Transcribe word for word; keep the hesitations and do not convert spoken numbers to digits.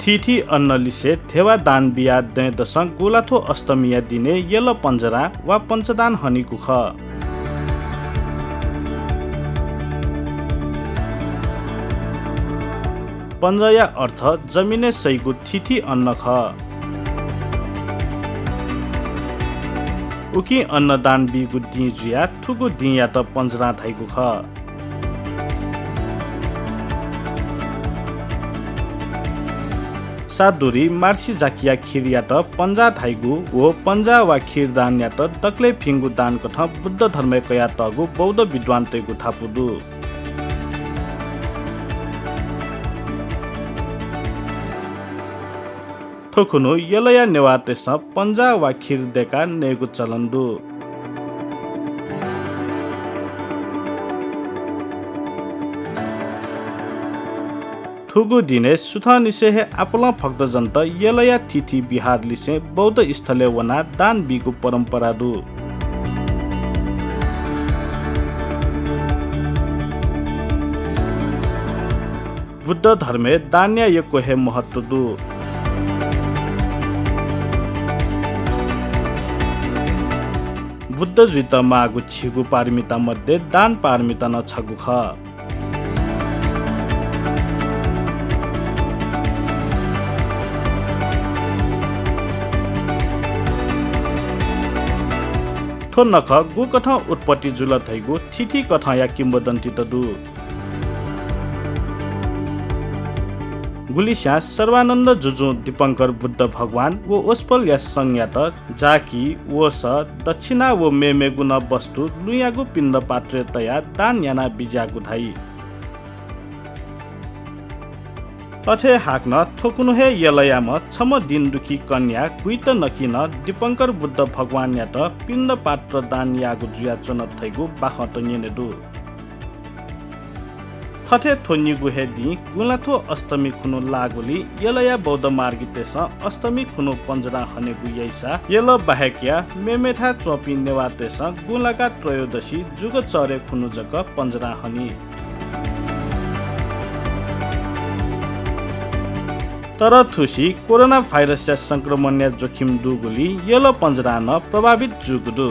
थीथी अन्नलिसे धेबा दान बियाः दँय्‌दसं गुंलाथ्व अष्टमीया दिनय् यल पञ्जरां वा पञ्चदान हनीगु खः। पञ्जया अर्थ जमिनय् सइगु थीथी अन्न खः। उकिं अन्नदान बीगु दिं जुयाः थुगु दिंयात पञ्जरां धाइगु खः। सादुरी मार्सी जाकिया खिरयात पञ्जा धाइगु व पञ्जा वा खिर दानयात दकलय् भिंगु दानकथं बुद्ध धर्मय् कयातःगु बौद्ध विद्वानतय्‌गु धापू दु। थ्व खुन्हु यलया नेवाःतय्‌सं पञ्जा वा खिर दय्‌काः नयेगु चलन दु। थुगु दिनय् सुथंनिसें हे आपालं भक्तजनत यलया थीथी बिहारलिसें बौद्ध स्थलय् वनाः दान बीगु परम्परा दु। बुद्ध धर्मय् दानया यक्व हे महत्व दु। बुद्ध जुइत माःगु झिगू पारमिता मध्ये दान पारमिता नं छगू खः। थ्व नखः गुकथं उत्पत्ति जुल धइगु थीथी कथंया किंवदन्तीत दु। गुलिस्यां सर्वानन्द जुजुं दीपंकर बुद्ध भगवान व वसपोलया संघयात जाकि, वसः, दक्षिणा व मेमेगु नं वस्तु लुँयागु पिण्ड पात्रय् तयाः दान यानाः बिज्याःगु धाइ। अथे हाकनं थ्व खुन्हु हे यलयाम्ह छम्ह दिनदुखी कन्या गुइत नकिं नं दीपंकर बुद्ध भगवानयात पिण्ड पात्र दान याःगु जुयाच्वन धइगु बाखंत न्यने दु। थथे थ्व निगू हे दिं गुंलाथ्व अष्टमी खुन्हु लाःगुलिं यलया बौद्ध मार्गीतय्‌सं अष्टमी खुन्हु पञ्जरां हनेगु याइसा यल बाहेकया मेमेथाय् च्वंपिं नेवाःतय्‌सं गुंलाका त्रयोदशी जुगचःह्रे खुन्हु जक पञ्जरां हनी। तर थुसी कोरोना भाइरसया संक्रमणया जोखिम दुगुलिं यल पञ्जरां नं प्रभावित जूगु दु।